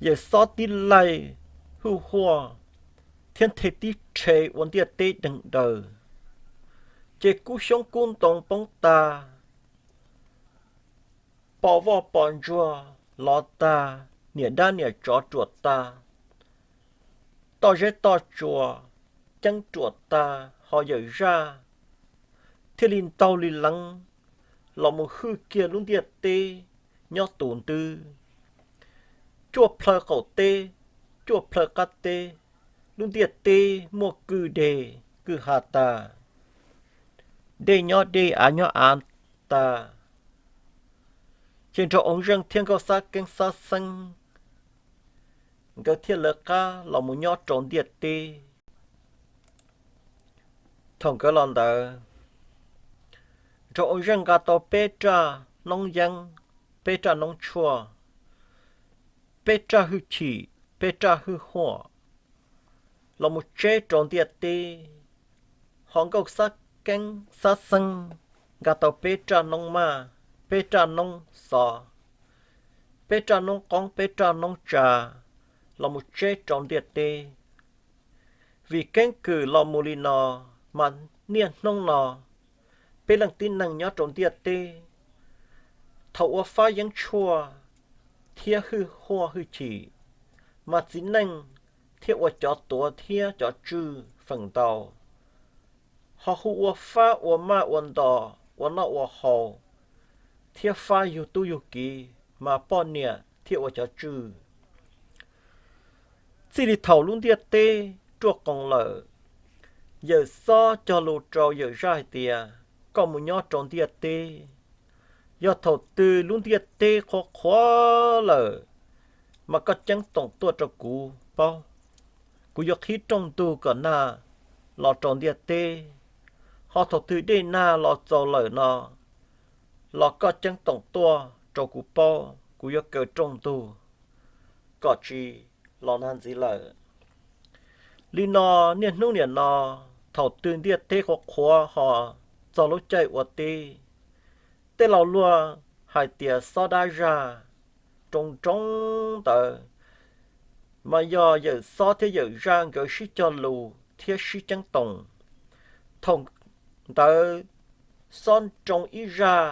Yawm Xob tib laij hwj huaj thiab nthe tib rhe ua ntiaj teb deeg daws, ces kub xyoob kub ntoo poob tag, pos voj pos ntsuag lov tag, niam dab niam tsov ruam tag, toj zeb toj tsua ceeb ruam tag, ho yawm zaj thiaj li ntaug li leev los mus hwj kiag lub ntiaj teb nyob tus ntwv. Cuaj plhaw qaum teb, cuaj plhaw qab teb, lub ntiaj teb muaj kwj deg kwj ha tag, dej nyob dej av nyob av tag. Ces Nraug Oos Zeej thiab Nkauj Xab Keeb Xab Xeeb nkawd thiaj lawv qab los mus nyob rau ntiaj teb. Thaum nkawd los ntawd, Nraug Oos Zeej nqa tau peb raj noob yeeb, peb raj noob tshuaj, peb raj hwj chim, peb raj hwj huam los mus tseb rau ntiaj teb. Ho Nkauj Xab Keeb Xab Xeeb nqa tau peb raj noob maj, peb raj noob xov, peb raj noob qoob, peb raj noob tsa los mus tseb rau ntiaj teb. Vim keeb kwm los mus li no, mas niaj hnub no peb leej tib neeg nyob rau ntiaj teb, thaum ua fab yeeb tshuaj thiab hwj huaj hwj chim, mas txiv neej thiab ua cov tuav thiab cov tswj feem ntau, ho hu ua fab ua maj ua ntos ua noj ua haus, thiab fab yug tub yug kiv mas poj niam thiaj ua cov tswj. Txij li thaum lub ntiaj teb ruaj qoos lawm, yawm Xob cog lus rau yawm zaj hais tias, koj mus nyob rau ntiaj teb, yog thaum twg lub ntiaj teb qhuav qhuav lawm, mas koj ceeb toom tuaj rau kuv paub, kuv yuav qhib rooj ntug kom nag los rau ntiaj teb. Ho thaum twg dej nag los txaus lawm no, los koj ceeb toom tuaj rau kuv paub, kuv yuav kaw rooj ntug kom tsis los nag ntxiv lawm. Li no, niaj hnub niam no, thaum twg ntiaj teb qhuav qhuav ho txog lub caij ua teb, tej laus luag hais tias xob dab zaj, roo roo ntawd, mas yog yawm Xob thiab yawm zaj nkawd sib cog lus thiab sib ceeb toom. Thaum ntawd xob roo ib zaj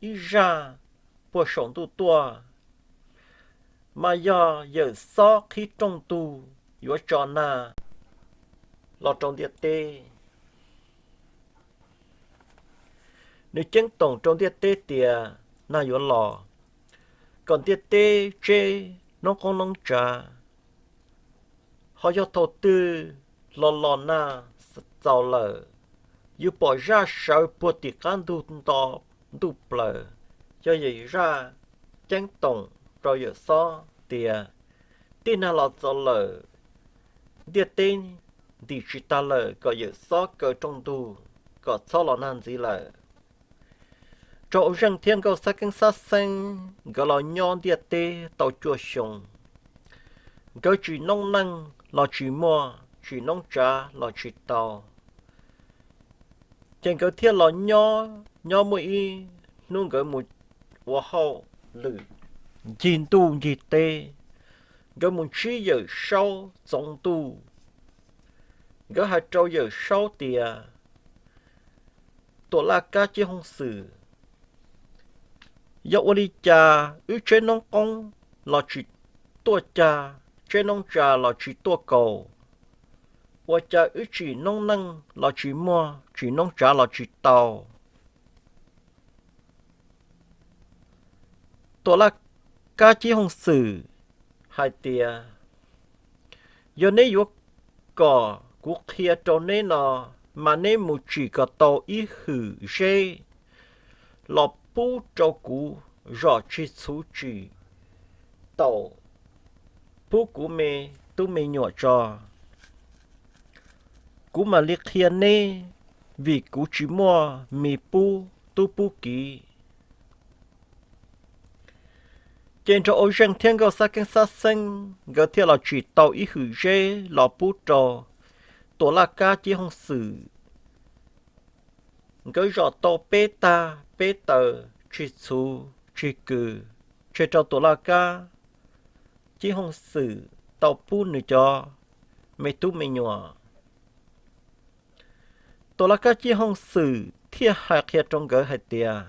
ib zaj puag saum ntuj tuaj, mas yog yawm Xob qhib rooj ntug yuav tso nag los rau ntiaj teb. Nws ceeb toom rau ntiaj teb tias nag yuav los, kom ntiaj teb tseb noob qoob noob tsav. Ho yog thaum twg los los nag txaus lawm, yus pom zaj sawv puag tim qab ntug nto ntuj plaws, yog yawm zaj ceeb toom rau yawm Xob tias, tej nag los txaus lawm, ntiaj teb ntim tsis tag lawm, kom yawm Xob kaw rooj ntug kom txhob los nag ntxiv lawm. Rau Au Zeej thiab Nkauj Xab Keeb Xab Xeeb nkawd los nyob ntiaj teb tau cuaj xyoo, nkawd tsim noob neej los tsis muaj, tsim noob tsav los tsis tau. Ces nkawd thiaj los nyob, nyob muaj ib hnub nkawd mus ua hauj lwm ncig ntuj ncig teb, nkawd mus ntsib Yawm Saub txoov ntuj. Nkawd hais rau Yawm Saub tias, Tuam Laj Kab Cib Hooj Xwm, yog ua li cas wb tseb noob qoob los tsis tuaj cag, tseb noob tsav los tsis tuaj kaus? Ua cas wb tsim noob neej los tsis muaj, tsim noob tsav los tsis tau? Tuam Laj Kab Cib Hooj Xwm hais tias, Yog neb yuav kom kuv qhia rau neb no, mas neb mus tsim kom tau ib hwm zeb los pub rau kuv zom tsis txhuv tsim taum, pub kuv me tub me nyuam tso, kuv mam li qhia neb, vim kuv tsis muaj me pub tub pub kiv. Ces Nraug Au Zeej thiab Nkauj Xab Keeb Xab Xeeb nkawd thiaj los tsim tau ib hwm zeb los pub rau Tuam Laj Kab Cib Hooj Xwm. Nkawd zom tau peb tag peb taw, tsis txhuv tsis kws, tseg rau Tuam Laj Kab Cib Hooj Xwm tau pub nws cov me tub me nyuam. Tuam laj kab Cib Hooj Xwm thiaj hais qhia rau nkawd hais tias,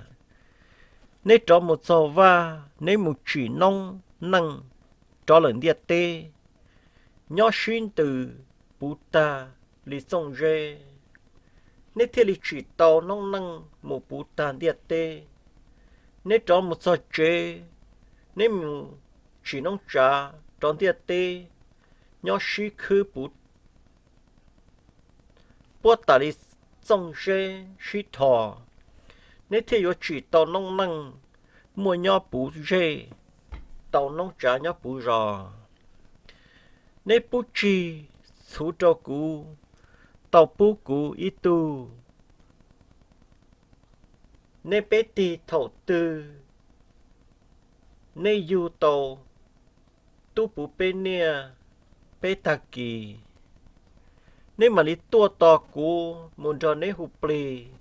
neb rov mus txog vaj, neb mus tsim noob neej rov lawm ntiaj teb, nyob sib ntws puv tag li txooj zeb, neb thiaj li tsim tau noob neej mus puv tag ntiaj teb. Neb rov mus txog tsev, neb mus tsim noob tsav rau ntiaj teb, nyob sib khwb puv puab tas li txooj zeb sib dhos, neb thiaj yuav tsim tau noob neej muaj nyob puv zej, tau noob tsav nyob puv zos. Neb pub tsig txhuv rau kuv, tau pub kuv ib tug. Neb peb tig thaum twg, neb yug tau tub puv peb niaj peb tag kis, neb mam li tuaj tos kuv mus nrog neb hu plig.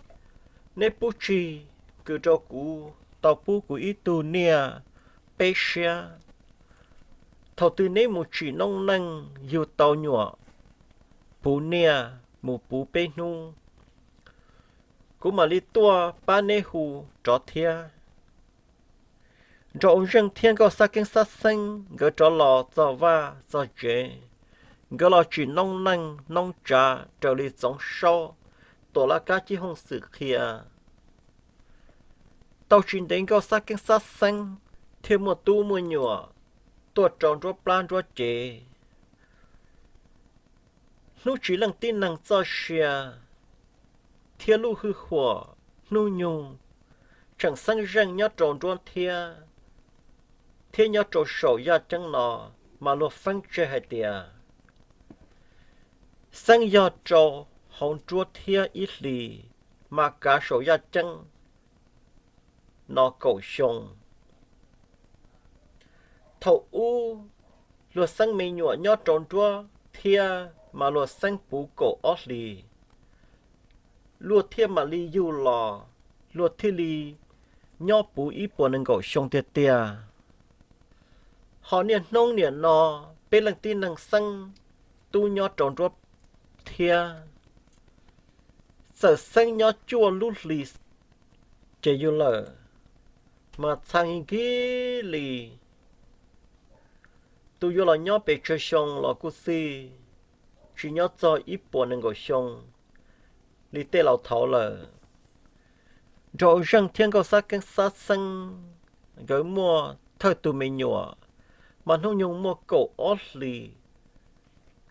Neb pub tsig kws rau kuv, tau pub kuv ib tug niaj peb siab. Thaum twg neb mus tsim noob neej yug tau nyuam puv niaj mus puv peb hnub, kuv mam li tuaj pab neb hu rov thiab. Nraug Zeej thiab Nkauj Xab Keeb Xab Xeeb nkawd rov los txog vaj txog tsev, nkawd los tsim noob neej noob tsav raws li Txoov Saub, Tuam Laj Kab Cib Hooj Xwm qhia. Tau tsis ntev Nkauj Xab Keeb Xab Xeeb thiaj muaj tub muaj nyuam tuaj rau nruab plab nruab cev. Hnub tsis leej tib neeg txoj sia thiab lub hwj huam hnub nyoog tseem xeeb zeej nyob rau nruab thiab, thiab nyob rau saum yaj ceeb no mas luag feeb tseg hais tias xeeb yog rau hauv nruab thiab ib hlis mas kav saum yaj ceeb no kaum xyoo. Thaum ub luag xeeb me nyuam nyob rau nruab thiab mas luag xeeb puv kaum ob hlis, luag thiaj mam li yug los, luag thiaj li nyob puv ib puas nees nkaum xyoo tiag tiag. Ho niaj hnub niam no peb leej tib neeg xeeb tub nyob rau nruab thiab, txawm xeeb nyob cuaj lub hlis ces yug lawm, mas txha nki li tus yuav los nyob pes tsawg xyoo los kuj xij, tsis nyob txog ib puas nees nkaum xyoo li tej laus thaud lawm. Nraug Zeej thiab Nkauj Xab Keeb Xab Xeeb nkawd muaj thawj tug me nyuam, mas hnub nyoog muaj kaum ob hlis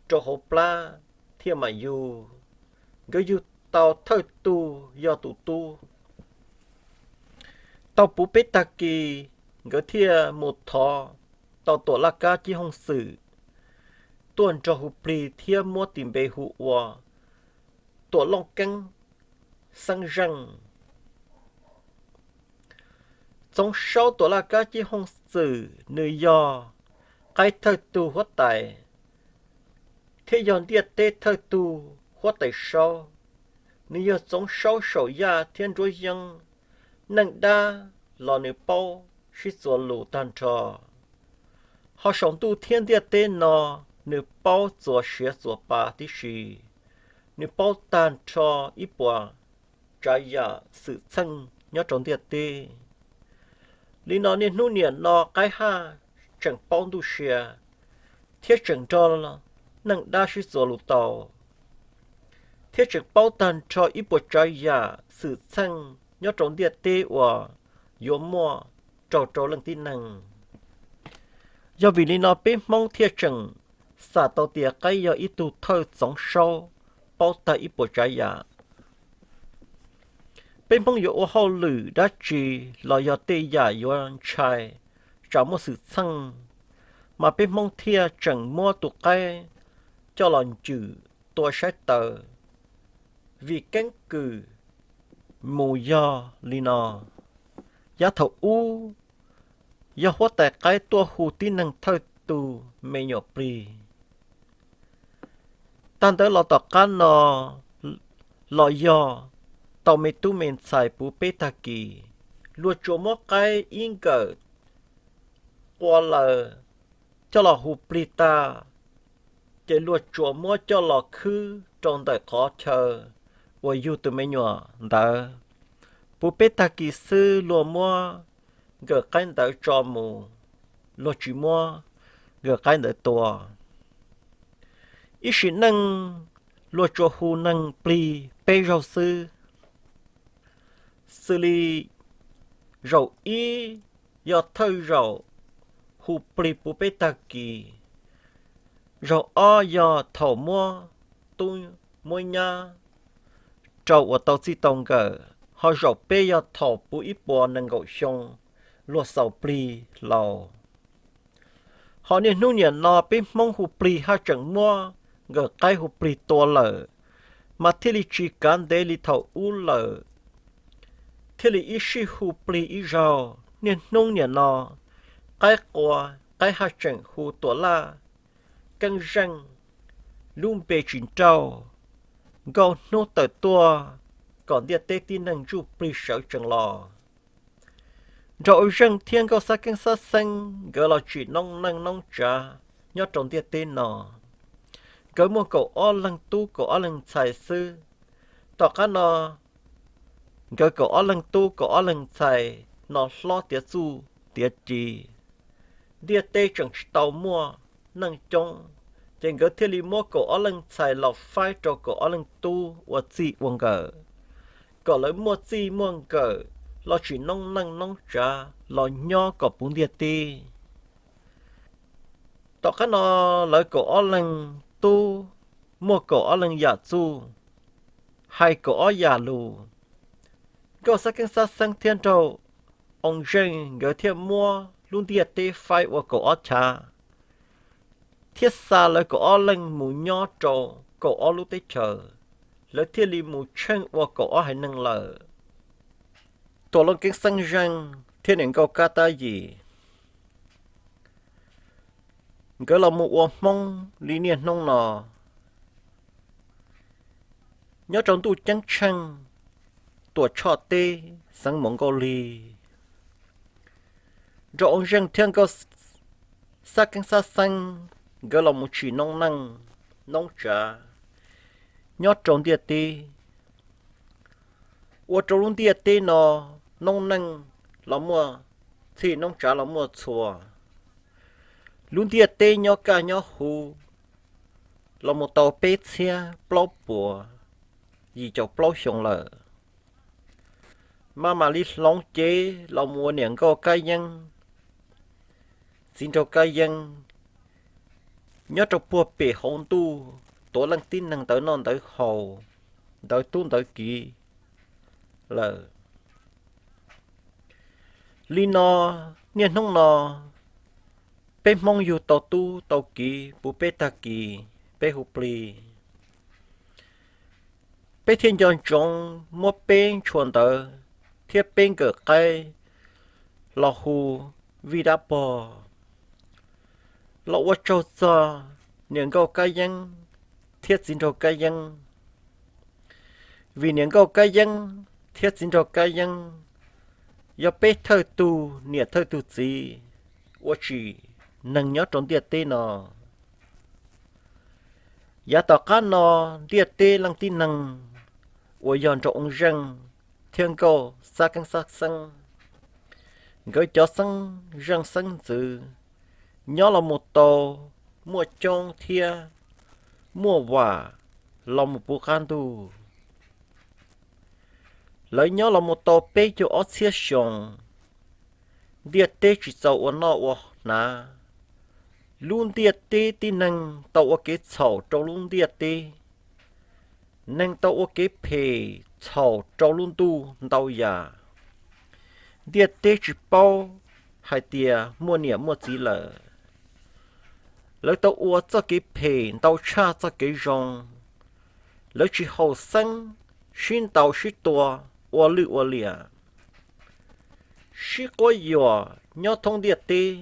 rau hauv plab thiaj mam yug. Nkawd yug tau thawj tug yog tus tub. Tau puv peb tag kis, nkawd thiaj mus thov tau Tuam Laj Kab Cib Hooj Xwm tuaj nrog hu plig thiab muab tis npe hu ua Tuam Looj Keeb Xeeb Zeej. Txoov Saub Tuam Laj Kab Cib Hooj Xwm nws yog qaib thawj tug huab tais thiab yog ntiaj teb thawj tug huab tais saub. Nws yog Txoov Saub saum yaj thiab nruab yeeb, neej dab los nws paub sib txuas lus tag nrho. Ho saum ntuj thiab ntiaj teb no nws paub txuas siav txuas pa tib si. Nws paub tag nrho ib puas tsav yam xwm txheej nyob rau ntiaj teb. Li no niaj hnub niam no qaib haj tseem paub ntuj sia thiab tseem nrog neej dab sib txuas lus tau, thiab tseem paub tag nrho ib puas tsav yam xwm txheej nyob rau ntiaj teb uas yuav muaj raug rau leej tib neeg. Yog vim li no peb Hmoob thiaj tseem xam tau tias qaib yog ib tug thawj Txoov Saub paub tag ib puas tsav yam. Peb Hmoob yuav ua hauj lwm dab tsi los yog tej yam yuav ntshai, tsam muaj xwm txheej, mas peb Hmoob thiaj tseem muab tus qaib coj los ncwm tua saib taws, vim keeb kwm mus yog li no. Yav thaum ub yog huab tais qaib tuaj hu tib neeg thawj tug me nyuam plig. Tag ntawd los tom qab no los yog tau me tub me ntxhais puv peb tag kis, luag tsuas muab qaib ib nkawm qua lawm coj los hu plig tag, ces luag tsuas muab coj los khwb rau ntawm qhov chaw uas yug tus me nyuam ntawd. Puv peb tag kis xwb luag muab nkawm qaib ntawd tso mus, luag tsis muab nkawm qaib ntawd tua. Ib sim neej luag tsuas hu neeg plig peb zaug xwb, xws li zaum ib yog thawj zaum hu plig puv peb tag kis, zaum ob yog thaum muab tub muab nyab rau uas tau txij tau nkawm, ho zaum peb yog thaum puv ib puas nees nkaum xyoo luag xaus plig laus. Ho niaj hnub niam no peb Hmoob hu plig haj tseem muab nkawm qaib hu plig tua lawm, mas thiaj li tsis kav ntev li thaum ub lawm, thiaj li ib sij hu plig ib zaug. Niaj hnub niam no qaib qua, qaib haj tseem hu tuam laj, keeb zeej, lub npe tsis nrauj, nkauj hnub tawm tuaj kom ntiaj teb tib neeg ntsuj plig sawv tsees los. Nraug Ua Zeej thiab Nkauj Xab Keeb Xab Xeeb nkawd los tsim noob neej noob tsav nyob rau ntiaj teb no. Nkawd muaj kaum ob leeg tub kaum ob leeg ntxhais xwb. Tom qab no nkawd kaum ob leeg tub kaum ob leeg ntxhais no hlob tiav txuj tiav ci, ntiaj teb tseem tsis tau muaj neej coob, ces nkawd thiaj li muab kaum ob leeg ntxhais los faib rau kaum ob leeg tub ua txij ua nkawm, kom lawv muaj txij muaj nkawm los tsim noob neej noob tsav los nyob kom puv ntiaj teb. Tom qab no lawv kaum ob leeg tub muaj kaum ob leeg yam txuj, hais kaum ob yam lus. Nkauj Xab Keeb Xab Xeeb thiab Nraug Ua Zeej nkawd thiaj muab lub ntiaj teb faib ua kaum ob chav, thiab xa lawv kaum ob leeg mus nyob rau kaum ob lub teb chaws, lawv thiaj li mus tsheej ua kaum ob haiv neeg lawm. Tuam Looj Keeb Xeeb Zeej thiab niam nkauj Kab Tab Yim, nkawd los mus ua Hmoob li niaj hnub no, nyob rau ntuj ceeb tsheej Tuam Tshoj teb xeev Moos Nkauj Lig. Nraug Ua Zeej thiab Nkauj Xab Keeb Xab Xeeb nkawd los mus tsim noob neej noob tsav nyob rau ntiaj teb, ua rau lub ntiaj teb no noob neej los muaj txhij noob tsav los muaj txhua. Lub ntiaj teb nyob kaj nyob huv los mus tau peb txhiab plaub puas yim caum plaub xyoo lawm, mas mam li hloov cev los mus ua niam nkauj Kab Yeeb, txiv nraug Kab Yeeb, nyob rau puag pem hauv ntuj tuav leej tib neeg ntawv noj ntawv haus, ntawv tub ntawv kiv lawm. Li no, niaj hnub no peb Hmoob yug tau tub tau kiv puv peb tag kis, peb hu plig. Peb thiaj nco ntsoov muab peb ntshua ntawv thiab peb nkawm qaib los hu vij dab pog, los ua tsaug txog niam nkauj Kab Yeeb thiab txiv nraug Kab Yeeb. Vim niam nkauj Kab Yeeb thiab txiv nraug Kab Yeeb yog peb thawj tug niam thawj tug txiv uas tsim neeg nyob rau ntiaj teb no. Yav tom qab no ntiaj teb leej tib neeg uas yog nraug Ooj Zeej thiab nkauj Xab Keeb Xab Xeeb, nkawd cov xeeb zeej xeeb ntxwv nyob los mus tau muaj coob thiab muaj vam los mus puv qab ntuj. Lawv nyob los mus tau peb caug ob txhiab xyoo, ntiaj teb tsis txaus ua noj ua hnav. Lub ntiaj teb tib neeg tau ua kev txhaum rau lub ntiaj teb, neeg tau ua kev phem txhaum rau lub ntuj ntau yam. Ntiaj teb tsis paub hais tias muaj niam muaj txiv lawm. Lawv tau ua txoj kev phem ntau tshaj txoj kev zoo. Lawv tsis haum xeeb, sib ntaus sib tua, ua lwj ua liam, sib quab yuam nyob thoob ntiaj teb,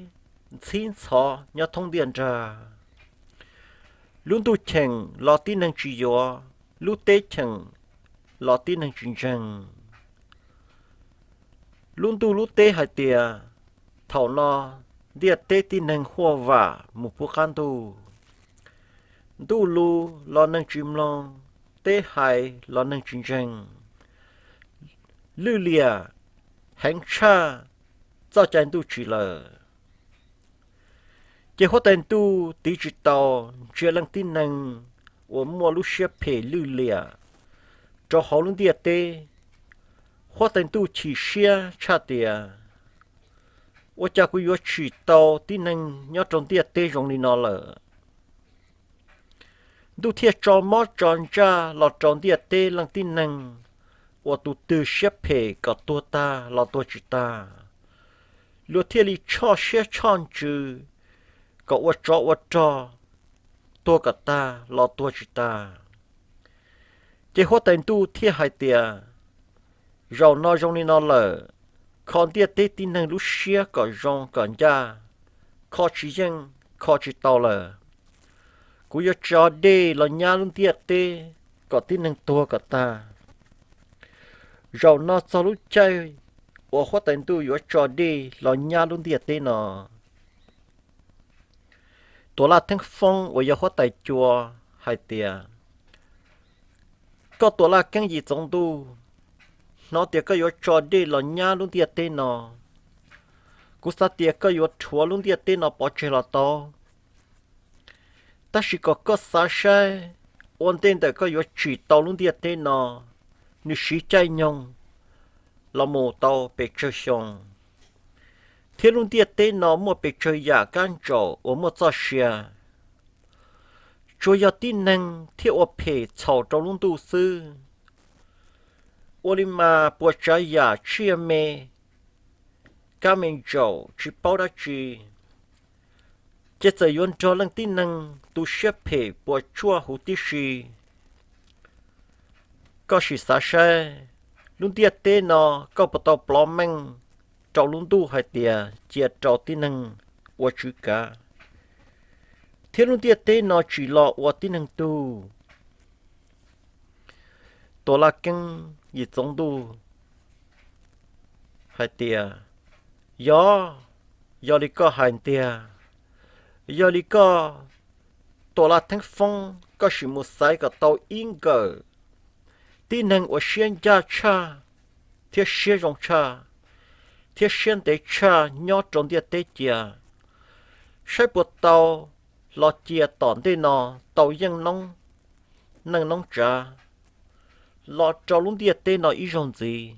ntxhib ntxhov nyob thoob ntiaj nrag. Lub ntuj cheem los tib neeg tsis yuav, lub teb cheem los tib neeg tsis ntseeg. Lub ntuj lub teb hais tias thaum no ntiaj teb tib neeg huaj vam mus puag qab ntuj. Ntuj lus los neeg tsis mloog, teb hais los neeg tsis ntseeg. Lwj liam heev tshaj, txoj cai ntuj tsim lawm. Ces huab tais ntuj tiv tsis tau, ntsia leej tib neeg uas muaj lub siab phem lwj liam rau hauv lub ntiaj teb. Huab tais ntuj chim siab tshaj tias, ua cas kuv yuav tsim tau tib neeg nyob rau ntiaj teb zoo li no lawm? Ntuj thiaj tso mob tso ntsaj los rau ntiaj teb leej tib neeg uas tus twg siab phem kom tuag tag los tuag tsis tag, luag thiaj li tshoj siab tshoj ntsws kom ua tsov ua rog tuag kom tag los tuag tsis tag. Ces huab tais ntuj thiaj hais tias, zaum no zoo li no lawm, kho ntiaj teb tib neeg lub siab kom zoo kom ncaj, kho tsis yeej, kho tsis tau lawm. Kuv yuav tso dej los nyab lub ntiaj teb kom tib neeg tuag kom tag. Zaum no txog lub caij uas huab tais ntuj yuav tso dej los nyab lub ntiaj teb no. Tuam Laj Theeb Foob uas yog huab tais cua hais tias, koj Tuam Laj Keeb Yim Txoov Ntuj, hnov tias koj yuav tso dej los nyab lub ntiaj teb no, kuv xav tias koj yuav rhuav lub ntiaj teb no pov tseg los tau. Tab sis kom koj xav saib, ua ntej ntawm koj yuav tsim tau lub ntiaj teb no, nws siv caij nyoog los mus tau pes tsawg xyoo, thiab lub ntiaj teb no muaj pes tsawg yam kab ntsaum uas muaj txoj sia. Tsuas yog tib neeg thiaj ua phem txhaum rau lub ntuj xwb. Ua li mas puas tsav yam tsiaj me, kab me ntsaum tsis paub dab tsi, ces txawm yuav nrog leej tib neeg tu siab phem puas tsuaj huv tib si. Koj sim xav saib, lub ntiaj teb no koj puas tau plov meej rau lub ntuj hais tias cia rau tib neeg ua tswv kav, thiab lub ntiaj teb no tsim los ua tib neeg tug? Tuam Laj Keeb Yim Txoov Ntuj hais tias, yog, yog li koj hais tiag. Yog li koj, Tuam Laj Theeb Foob, koj sim mus xaiv kom tau ib nkawm tib neeg uas siab ncaj tshaj, thiab siab zoo tshaj, thiab siab ntev tshaj nyob rau ntiaj teb cia, saib puas tau los cia tom ntej no tau yeej noob neej noob tsav los rau lub ntiaj teb no ib zaug ntxiv.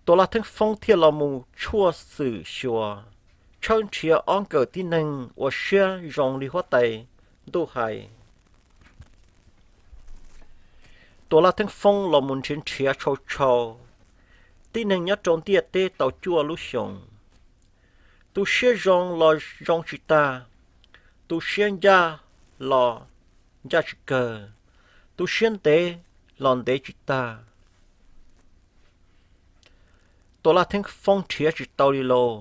Tuam Laj Theeb Foob thiaj los mus tshuaj xwm xyuas, tshawb nrhiav ob nkawm tib neeg uas siab zoo li huab tais ntuj hais. Tuam Laj Theeb Foob los mus nrhiav nrhiav tshau tshau tib neeg nyob rau ntiaj teb tau cuaj lub xyoos. Tus siab zoo los zoo tsis tag, tus siab ncaj los ncaj tsis kawg, tus siab ntev los ntev tsis tag. Tuam Laj Theeb Foob nrhiav tsis tau li lauj.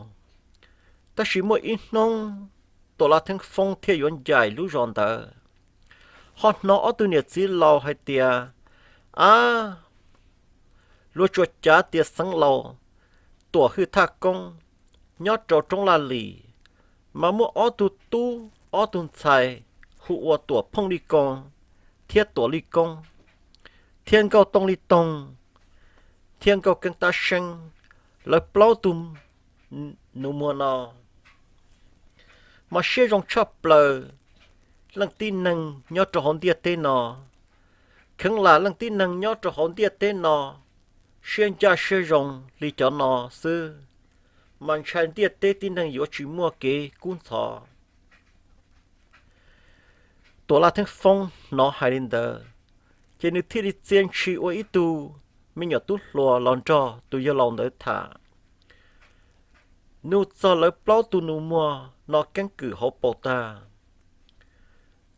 Tab sis muaj ib hnub Tuam Laj Theeb Foob thiaj yuav ncaim lub zos ntawd, ho hnov ob tug niam txiv laus hais tias, ab, luag tsuas cav tias xeev laus Tuam Hwj Thaj Koob nyob rau roob Laj Lim, mas muaj ob tug tub ob tug ntxhais hu ua Tuam Phooj Lij Koob thiab Tuam Lij Koob thiab Nkauj Tooj Lij Toog thiab Nkauj Keeb Tab Seeb, lawv plaub tug nus muag no mas siab zoo tshaj plaws leej tib neeg nyob rau hauv ntiaj teb no. Kheev lam leej tib neeg nyob rau hauv ntiaj teb no siab ncaj siab zoo li cov no xwb, mas ntshai ntiaj teb tib neeg yuav tsis muaj kev kub ntxhov. Tuam Laj Theeb Foob hnov hais li ntawd, ces nws thiaj li txia ntshis ua ib tug me nyuam tub hluas los nrog tus yawg laus ntawd tham. Nug txog lawv plaub tug nus muag no keeb kwm hauv paus tag,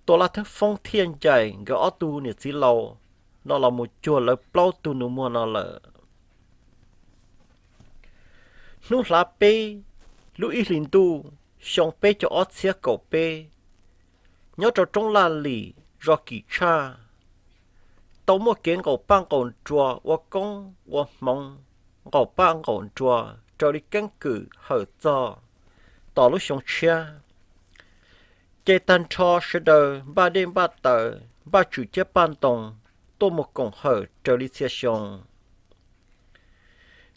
Tuam Laj Theeb Foob thiaj ncaim nkawd ob tug niam txiv laus no los mus cuag lawv plaub tug nus muag no lawm. Hnub hlav peb lub ib hlis ntuj xyoo peb caug ob txhiab kaum peb, nyob rau roob Laj Lim zos Kim Tshaj, tau muaj kev nqaum paj nqaum nruas ua koob ua hmoov, nqaum paj nqaum nruas raws li keeb kwm hawm txog tos lub xyoo tshiab, ces tag nrho sawv daws npaj dej npaj taws, npaj tswm ciab paj ntoo tuaj mus koom hawm raws li txhia xyoo.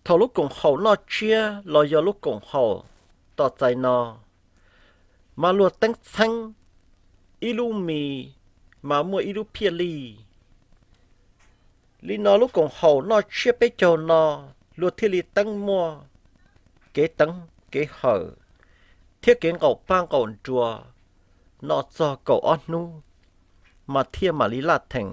Thaum lub koom haum noj tsiab los yog lub koom haum tos txais no, mas luag teeb txheeb ib lub mis mas muaj ib lub phiaj lij. Li no lub koom haum noj tsiab peb caug no luag thiaj li teeb muaj kev teev kev hawm thiab kev nqaum paj nqaum nruas no txog kaum ob hnub mas thiaj mam li laj theem.